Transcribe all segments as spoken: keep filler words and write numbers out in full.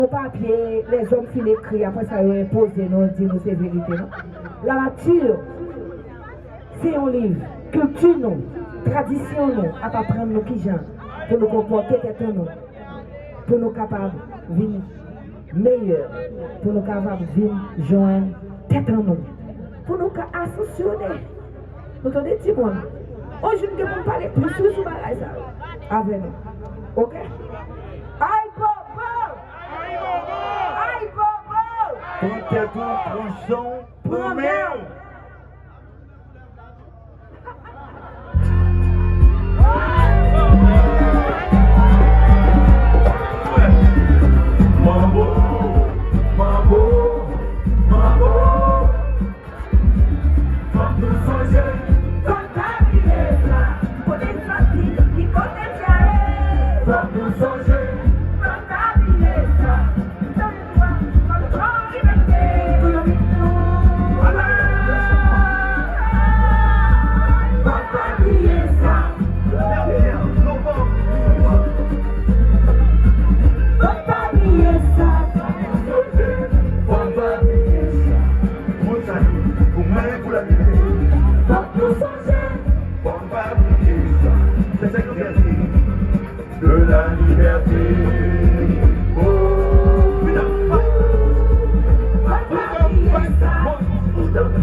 Yon papye, lèzòm fin ekri, apre sa yo enpoze nou, di nou se verite, non. Lanati, se yon liv. Kilti nou, tradisyon nou ap aprann nou kijan pou nou konpòte tèt an nou, pou nou kapab vin meyè, pou nou kapab vin jwenn tèt an nou, pou nou ka asansyone. Nou tande, timoun? Yon jou n gen pou n pale plis wi sou bagay sa yo avè nou. Oke? Ay bobo! Ay bobo! Pran tèt ou, pran san w, pran men w. Manbo, manbo, manbo. Fòk nou sonje, fòk pa bliye sa. Kote n soti, ki kote n prale. Fòk nou sonje, fòk pa bliye sa. Fòk pa bliye sa. Fòk pa bliye sa. Fòk pa bliye sa. Moun sa yo, pou mwen, pou la liberté. Fòk nou sonje. Fòk pa bliye sa. Se sa ki fè de la liberté. Oh, freedom fight. Freedom fight. Freedom fight.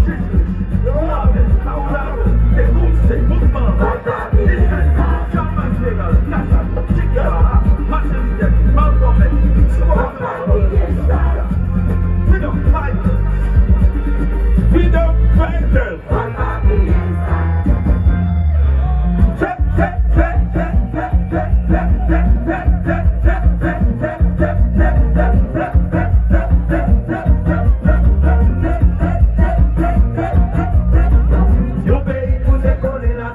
Freedom fight. Freedom fighters. Yon peyi pou devlope la,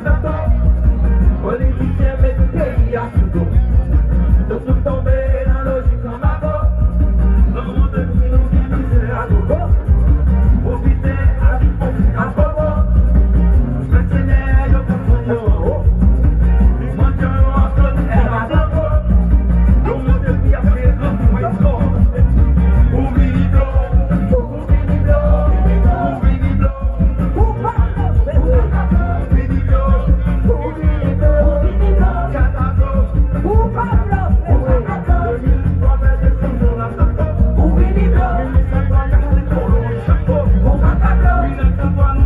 politisyen met peyi a sou do. Nou fout tonbe nan lojik anbago. Nan moman de kri nou gen mizè a gogo. Pwofitè a vin konfli a gogo. Mèsenè yo konn pran yo anwo. Mandyan yo ap jwenn èd a gogo. Yo monte pri a fè gran pwen kò. Ou vini blo. Ou vini blo. Ou vini blo. Ou pa blòfe mwen. Ou vini blo. Ou vini blo. Ou vini blo. Ou pa blòfe mwen. Ou vini blo. Ou pa blòfe mwen. Ou vini blo. Ou pa blòfe mwen. Ou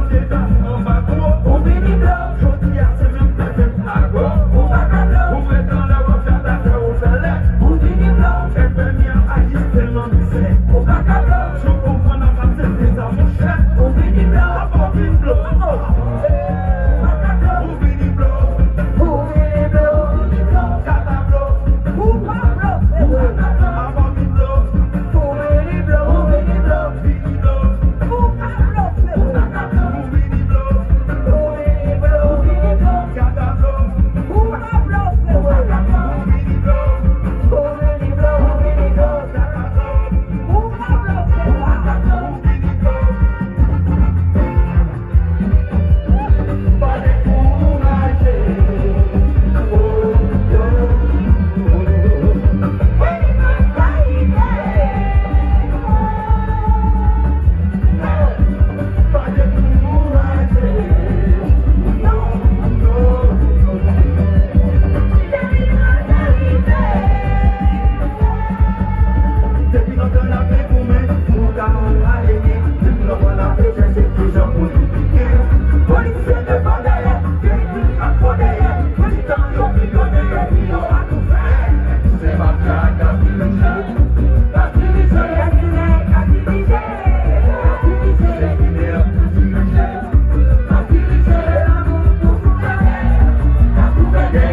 vini blo. Ou pa blòfe mwen. Ou vini blo. Ou vini blo. Ou vini blo. Ou pa blòfe mwen. Ou vini blo. Ou vini blo. Ou pa blòfe mwen. Ou vini blo. Ou vini blo. Ou vini blo. Ou pa blòfe mwen. Ou vini blo. Ou vini blo. Ou vini blo. Ou pa blòfe mwen. Depi lontan n ap goumen pou nou ka ale byen. Depi lontan n ap chèche kijan pou nou pike. Politisyen devan dèyè, veyikil ak fò dèyè. Militan yo, miliyonè, epi yo atoufè. Se mafya k ap dirije, k ap dirije. K ap dirije, k ap dirije. Se krimè k ap dirije, k ap dirije. K ap gouvène, k ap gouvène.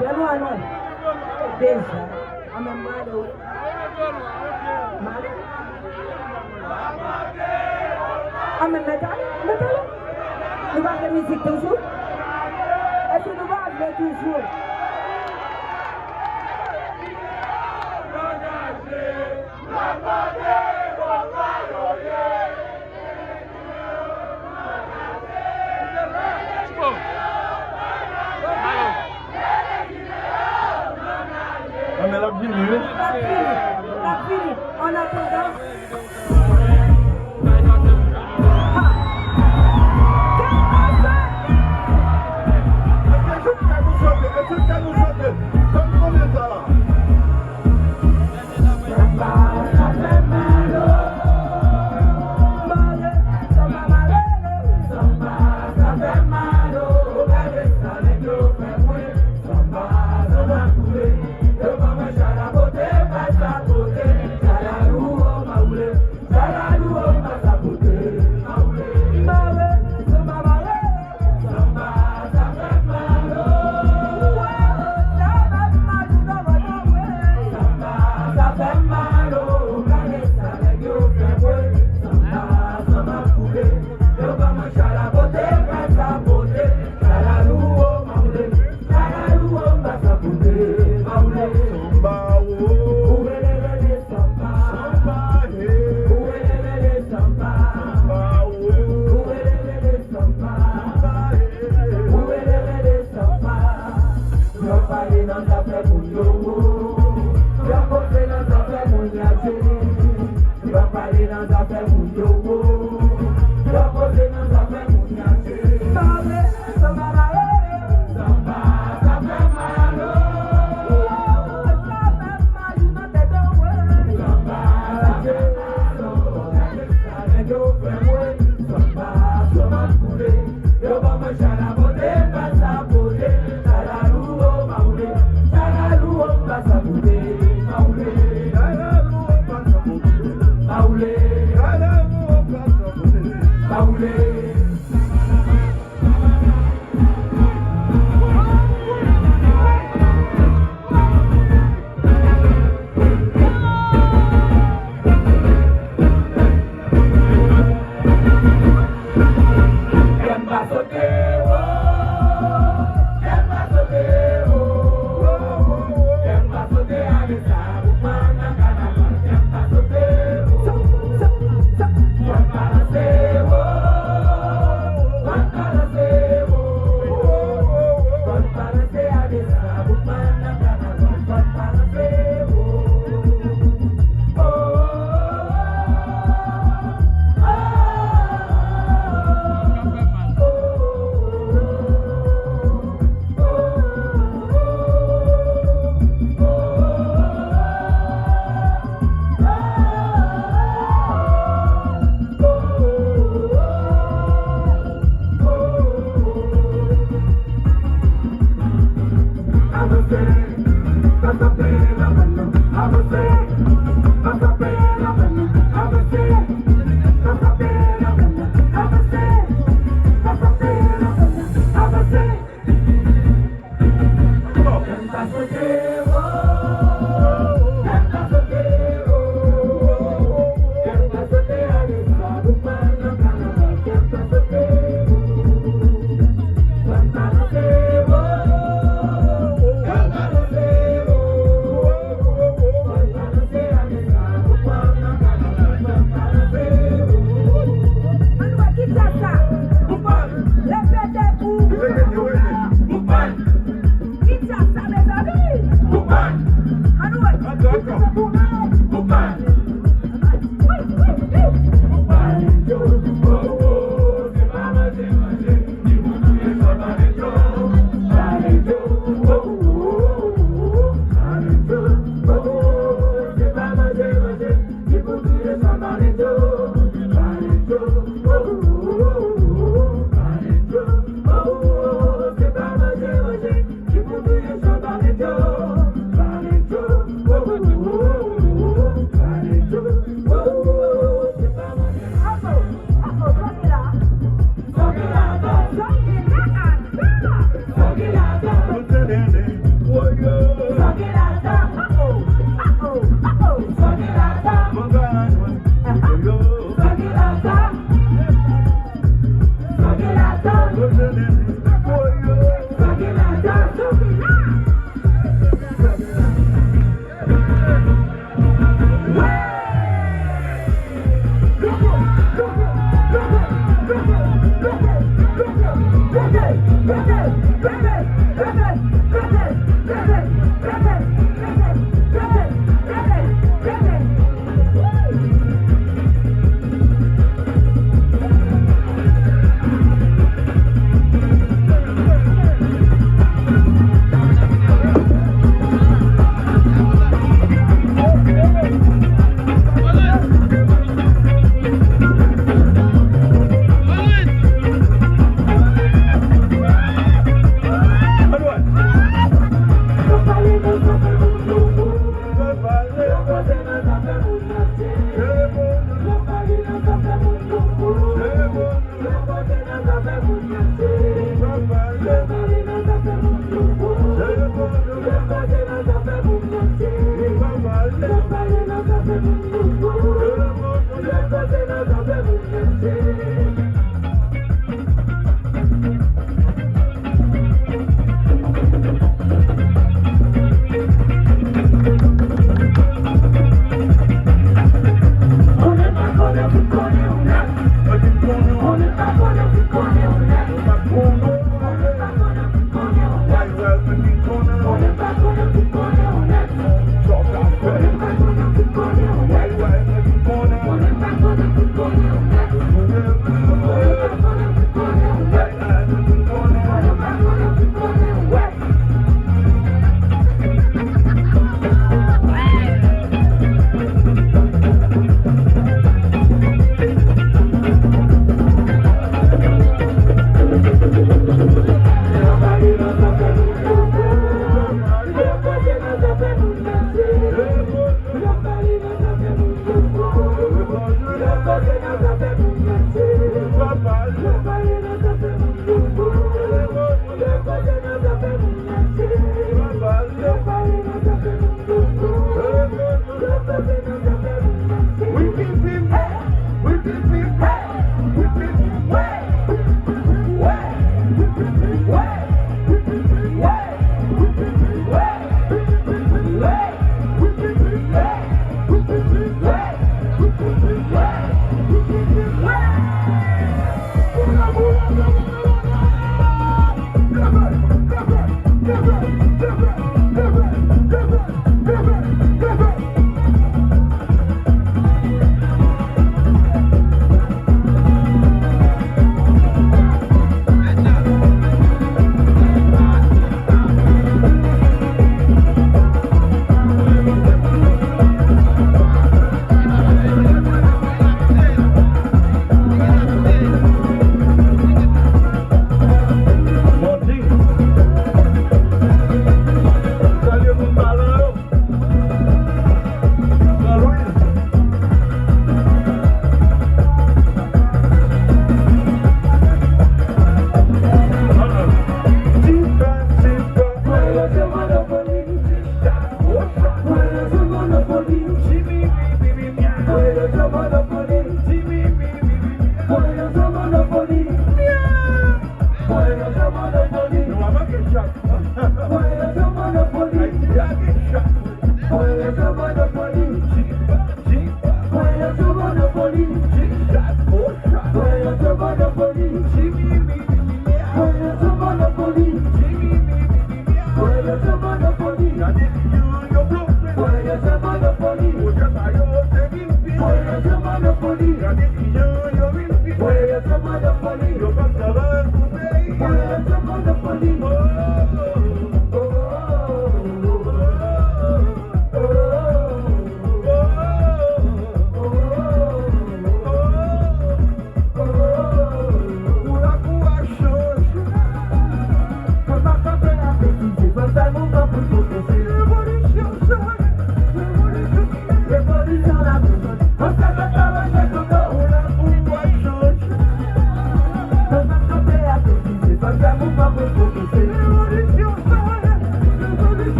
Dèlwa non. Deja. Anmè m prale wi. M ale. Anmè m mèt ale, mèt ale. Nou pa vle mizik toujou? Èske nou pa vle toujou? Anmè l ap vini wi. L ap vini, l ap vini. Annatandan.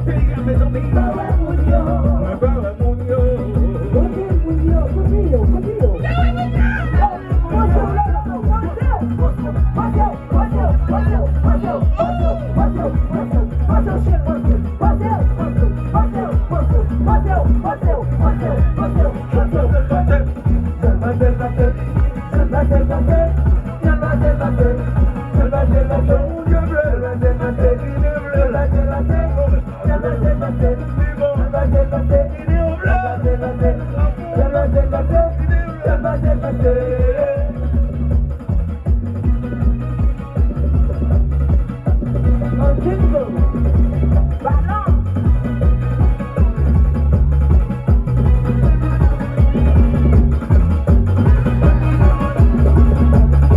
Peyi a, mezanmi. Pa wè moun yo. Mwen pa wè moun yo. Kote moun yo? Kote yo? Kote yo?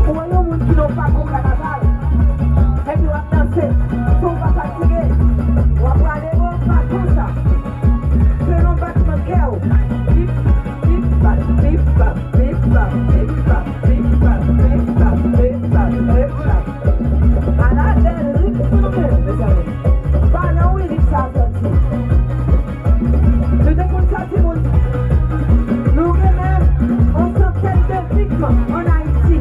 Ou wè yon moun ki nan yon pakon kanaval, epi w ap danse, san w pa fatige, w ap prale bò pakon sa. Selon batman kè w. Pip, pip, pap, pip, pap, pip, pap, pip, pap, pip, pap, pip, pap, pip, pap, pip, pap. Ala bèl ritm nou gen, mezanmi. Pa nan wi ritm sa soti. Nou te konn sa, timoun. Nou gen menm yon santèn de ritm ann Ayiti.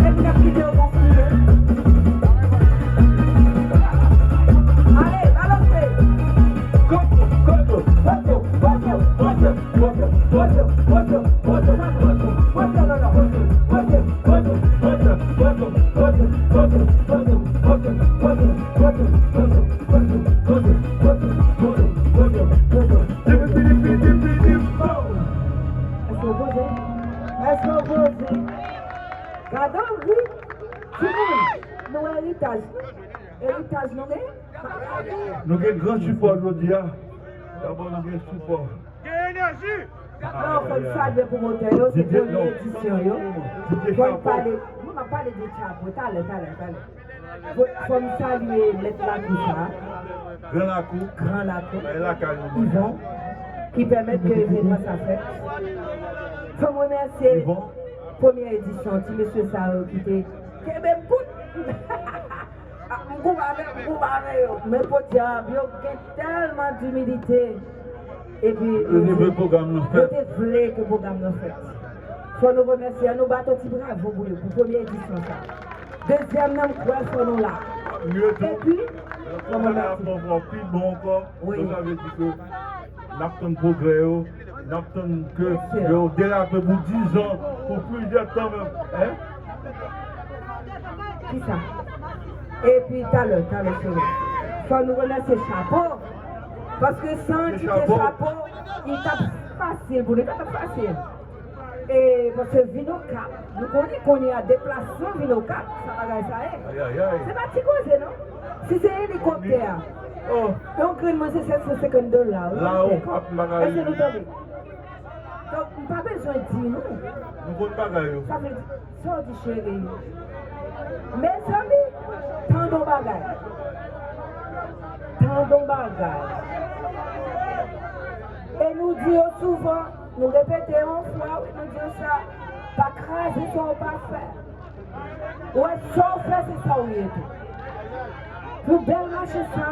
Epi n ap kite yo gaspiye. Ale, balanse. Koto, koto, koto, koto, koto. Èske w poze? Èske w poze? Gade w ri. Timoun, nou eritaj. Eritaj nou gen? Nou gen gran sipò jodi a. Dabò, nou gen sipò. Gen enèji! Dabò, fò n salye pwomotè yo, se premye edisyon yo. Fò n pale, mwen m ap pale de chapo, talè, talè, talè. Fò, fò n salye mèt lakou sa a. Gran lakou. Gran lakou. Bay lakay nou. Yvon, ki pèmèt ke evènman sa fèt. Fò m remèsye Yvon. Premye edisyon, ti mesye sa yo ki te kenbe m kout. Ah, m koupe avè, m koupe avè yo. Men podyab, yo gen tèlman dimilite. Epi, yo te vle pwogram nan fèt. Yo te vle ke pwogram nan fèt. Fò nou remèsye, ann nou bat yon ti bravo pou yo, pou premye edisyon sa. Dezyèm nan, m kwè fò nou la. Epi, fò nou remèsye. Pi bon ankò. Wi. Donk, sa vle di ke n ap tann pwogrè yo, n ap tann ke yo derape pou diz an, pou plizyè tan menm, en? Kisa? Epi talè, talè, cheri. Fò nou remèsye Chapo. Paske san ti te Chapo, li t ap fasil pou nou. Li pa t ap fasil. E, paske vin Okap, nou konnen kounye a deplasman vin Okap, sa bagay sa ye. Ay, ay, ay. Se pa ti koze, non. Si se elikoptè a, yon grenn manje sèt san senkant dola, wi. La Okap, bagay. Èske nou tande? Donk, m pa bezwen di nou. Nou konn bagay yo. Sa vle di, sa w di, cheri? Mezanmi, tande yon bagay. Tande yon bagay. E nou di yo souvan, nou repete yon fwa, wi, nou di yo sa, pa kraze sa w pa fè. Ou wè, sa w fè, se sa w ye tou. Pou bèl mache sa,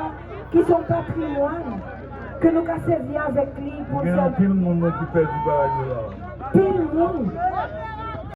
ki se yon patrimwàn, ke nou ka sèvi avèk li pou fè. Gen anpil moun, non, ki pèdi bagay yo la. Anpil moun.